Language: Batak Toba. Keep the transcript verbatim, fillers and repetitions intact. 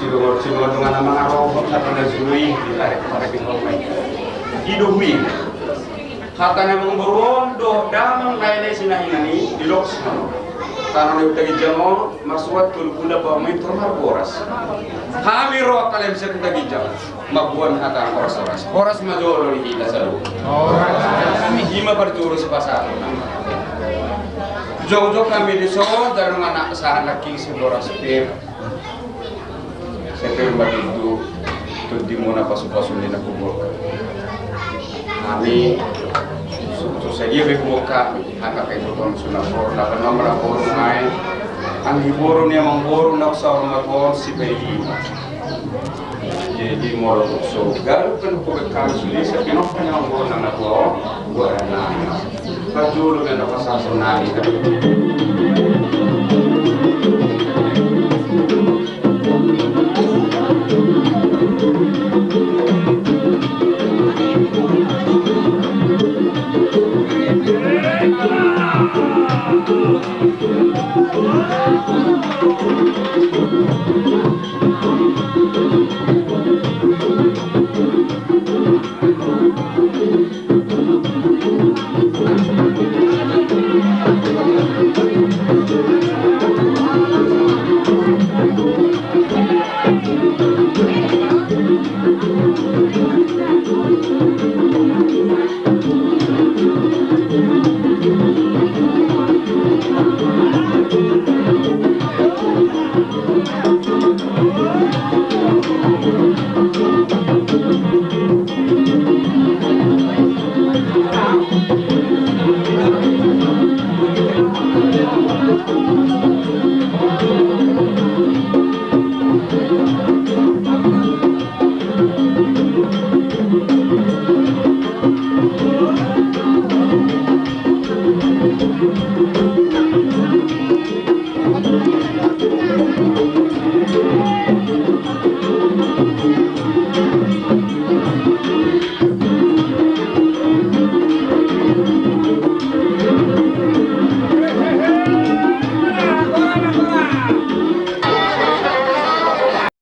Di dongan, di dongan, dongan na mangarokok, hata na jolo i, di tarik, tarik di hormat. I do hui. Hata ni amangboru on dohot damang na i, na i sinahinan i, di loks ma. Tano ni Huta Ginjang on, marsuat tu Luhut Balaon, Mamintor, marboras. Hami ro angka lae sian Huta Ginjang, mamboan hata horas-horas. Horas ma jolo di hita saluhut. Horas. I ma parjolo sipasahat. Jongjong hami dison, jala nunga na sahat nangkin siboras pe. Sai pe ma tutu tondimuna pasu-pasu ni na huboan. Hami so, so sadia be huboan hami, angka pe tu tong suna boru, na pe nomor na boru nai. Anggi boru ni amangboru na saur matua on si pe i. Jadi molo so galu pe huboan hami sude, sai pe nongkan ni amangboru na tua on, boru nai. Parjolo ma na pasahat sonari.